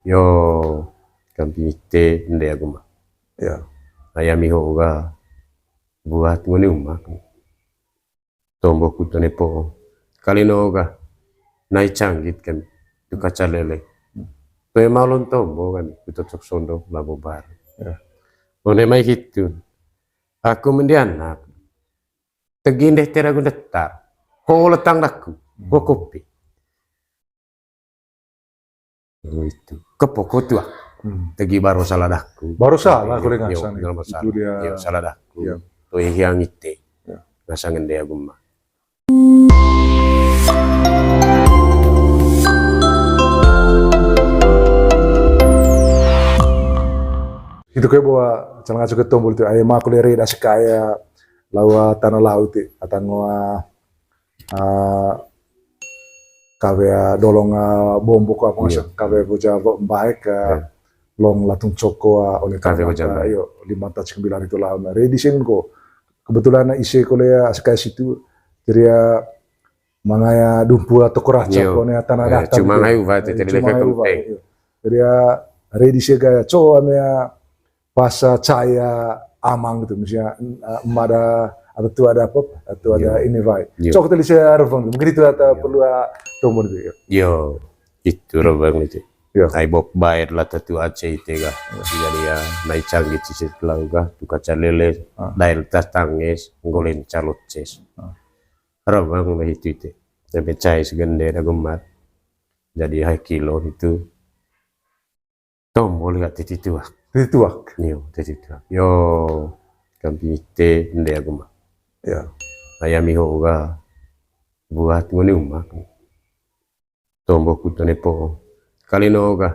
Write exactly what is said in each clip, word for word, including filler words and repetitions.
Yo, kami ite ende agu ma. Ya. Ai ami ho'o ga buat ngone uma. Tombo kut one po'o. Kali no ga nai canggit kami tu kaca lele. Toe malon tombo kami tu cocok sondo labo bar. Ya. One mai hitu. Aku mendianak. Tegi ndeh tera gu ndetar. Ho letang daku. Ho kopi. Itu. Kepo ko tuak. Hmm. Tegi baru salah daku. Baru salah, aku dengar sana. Itu dia. Yo, salah daku. Yo. Toi hiang ite. Yo. Nasa ngende agu ma. Itu kayak bawa calanga cuket tombol itu. Ayo, ma aku lere dasi kaya lawa tanah laut itu. Atau ngoa ah, kawe, ah, dolong, ah, bombo ko apa ngasih, kawe boja bo-, mbaek, ah, long latung coko, ah, oleh kawe boja mbaek. Iyo, lima tas sembilan itu lah, nah, ready sing ko. Kebetulan, ah, ise ko le, ah, sekai situ, jadi, ah, mangaya dumpu atau koraca ko ne tanah datar cuma gitu. Ngai uva, eh, jadi cuma ngai uva, iya. Jadi, ah, ready sih gaya, co ame, ah, pas, ah, caya amang gitu, misalnya, eh, ema ada, ada tua ada apa, ada tua ada ini, vai. Iya. Cok tadi saya revang gitu. Mungkin itu ada perlu, ah, tombol gitu, ya. Yo, itu revang itu. Ya. Ai bok bayar lah tatu aja itu ga. Ya. Jadi ya, nai canggit sisi telau ga, tu kaca lele, ah, dail tas tangis, nggolen calot ces. Ah. Revang lah itu itu. Sampai cai segende ada gemat. Jadi hai kilo itu. Tombol ga titi tuak. Titi tuak. Iyo, titi tuak. Yo, kami ite ende agu ma. Ya. Ai ami ho'o ga buat ngone uma. Tombo kut one po'o. Kali no ga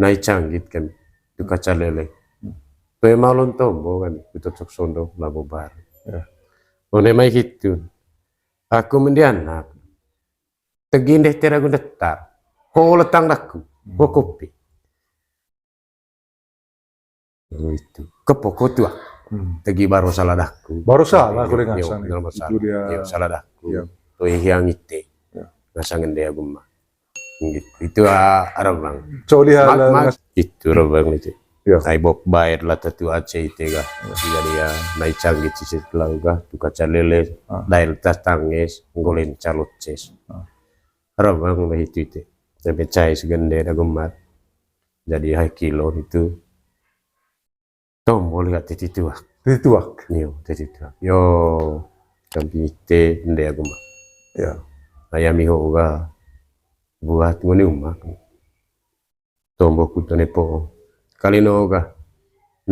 nai canggit kami tu kaca lele. Toe malon tombo kami tu cocok sondo labo bar. Ya. One mai hitu. Aku mendianak. Tegi ndeh tera gu ndetar. Ho letang daku. Ho kopi. Itu. Kepo ko tuak. Hmm. Tegi baru salah daku. Baru salah, aku dengar sana. Itu dia. Yo, salah daku. Yo. Toi hiang ite. Yo. Nasa ngende agu ma. Gitu. Itu, ah, arabang. Coli hal itu arabang itu. Ya. Ai bok bayar lah tatu aja itu ga. Ya. Jadi ya, nai canggit sisi telau ga, tu kaca lele, ah, dail tas tangis, nggolen calot ces. Ah. Revang lah itu itu. Sampai cai segende ada gemat. Jadi hai kilo itu. Tombol ga titi tuak. Titi tuak. Iyo, titi tuak. Yo, kami ite ende agu ma. Ya. Ai ami ho'o ga buat ngone uma. Tombo kut one po'o. Kali no ga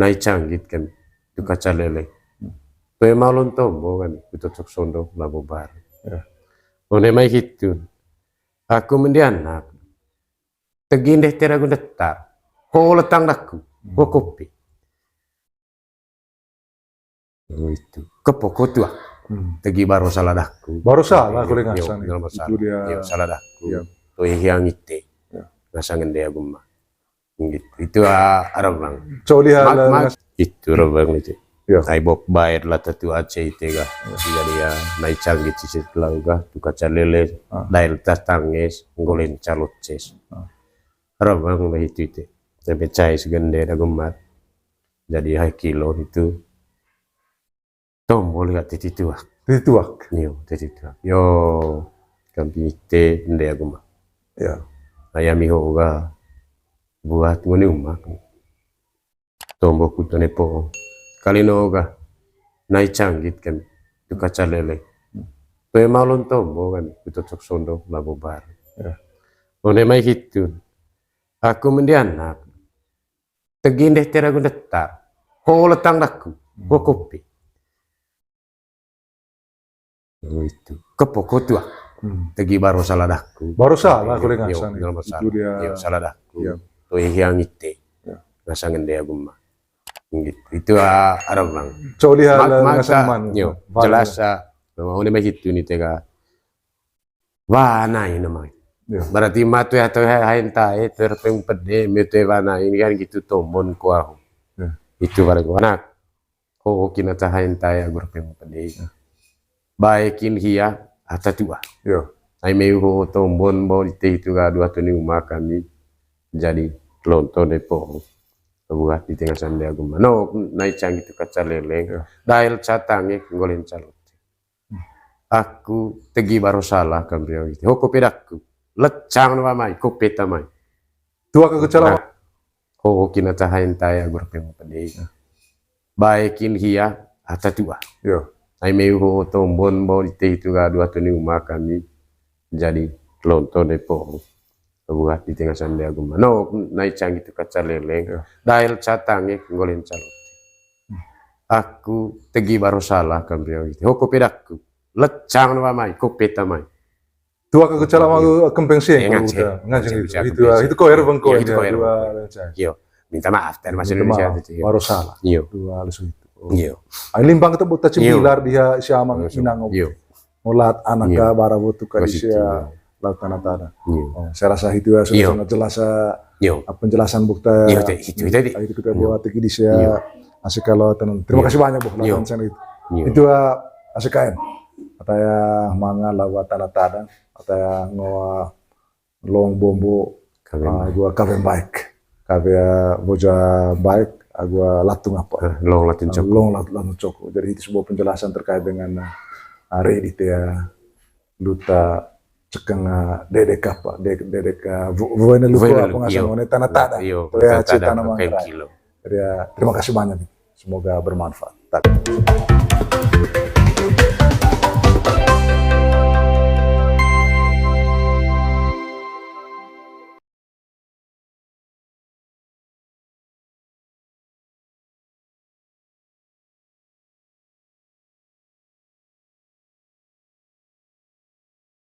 nai canggit kami tu kaca lele. Toe malon tombo kami tu cocok sondo labo bar. Ya. One mai hitu. Aku mendianak. Tegi ndeh tera gu ndetar. Ho letang daku. Ho kopi. Oh, itu. Kepo ko tuak. Hmm. Tegi baru salah daku. Baru salah, aku dengar sana. Itu dia. Yo, salah daku. Yo. Toi hiang ite. Ya. Nasa ngende agu ma. Gitu. Itu, ah, arabang. Coli hal itu arabang itu. Ya. Ai bok bayar lah tatu aja itu ga. Ya. Jadi ya, nai canggit sisi telau ga, tu kaca lele, ah, dail tas tangis, nggolen calot ces. Ah. Revang lah itu itu. Sampai cai segende ada gemat. Jadi hai kilo itu. Tombol ga titi tuak. Titi tuak. Iyo, titi tuak. Yo, kami ite ende agu ma. Ya. Ai ami ho'o ga buat ngone uma. Tombo kut one po'o. Kali no ga nai canggit kami tu kaca lele. Toe malon tombo kami tu cocok sondo labo bar. Ya. One mai hitu. Aku mendianak. Tegi ndeh tera gu ndetar. Ho letang daku. Ho kopi. Oh, itu. Kepo ko tuak. Hmm. Tegi baru salah daku. Baru salah, aku dengar sana. Itu dia. Yo, salah daku. Yo. Toi hiang ite. Ya. Nasa ngende agu ma. Gitu. Itu, ah, arabang. Coli hal ngasih man. Yo, jelas, ah. Memang ini mai hitu ni tega. Wah, nah, ini mai. Ya. Berarti ma tu ya, tu ya, hain ta, eh, tu ya, tu yang pede, me tu ya, wah, nah, ini kan gitu tombon kuah. Ya. Itu barang anak. Ho, ho, kina ta hain ta ya, guru peng pede. Ya. Baekin hia, ata tua. Ya. Ai meu ho tombon bo ite itu ga dua tu ni uma kami. Jadi, Lonto depo. Buat di tengah sande agung. No, nai canggih tu kaca leleng. Dael catange nggolen calon. Aku tegi baro salah kan beliau gitu. Hoko pedaku. Lecang wa mai, kope ta mai. Tua ka kecala. Ho kina cahain tai agur pem pedei. Baekin hia ata tua. Yo. Ai meu ho tombon bo di teh itu ga dua tuni uma kami. Jadi lonto depo. Buat di tengah sande agung. No, nai canggih tu kaca leleng. Dael catange nggolen calon. Aku tegi baro salah kan beliau gitu. Hoko pedaku. Lecang wa mai, kope ta mai. Tua ka kecala ma kempeng sih. Ngajeng itu. Itu ko er bengko. Itu ko er bengko. Yo. Minta maaf, dan masih Indonesia itu. Baro salah. Yo. Dua halus itu. Yo. Ai limbang kita buat cimpilar dia si amang inang. Yo. Molat anak ka bara botu ka di sia laut tanah tanah. Saya rasa itu ya sudah sangat jelas penjelasan bukta. Yo, itu tadi. Itu kita buat tegi di sia asik kalau tenang. Terima kasih banyak bu. Itu asik kain. Ataya manga lawa tanah tanah. Ataya ngoa long bombo. Agu kawe baik. Kawe boja baik. Agu latung apa? Long latung cok. Long latung cok. Jadi itu sebuah penjelasan terkait dengan hari di tia luta cekeng dedek apa dedek buena lupa apa ngasih ngone tanah tanah. Yo, ya cerita nama. Jadi ya, terima kasih banyak. Semoga bermanfaat.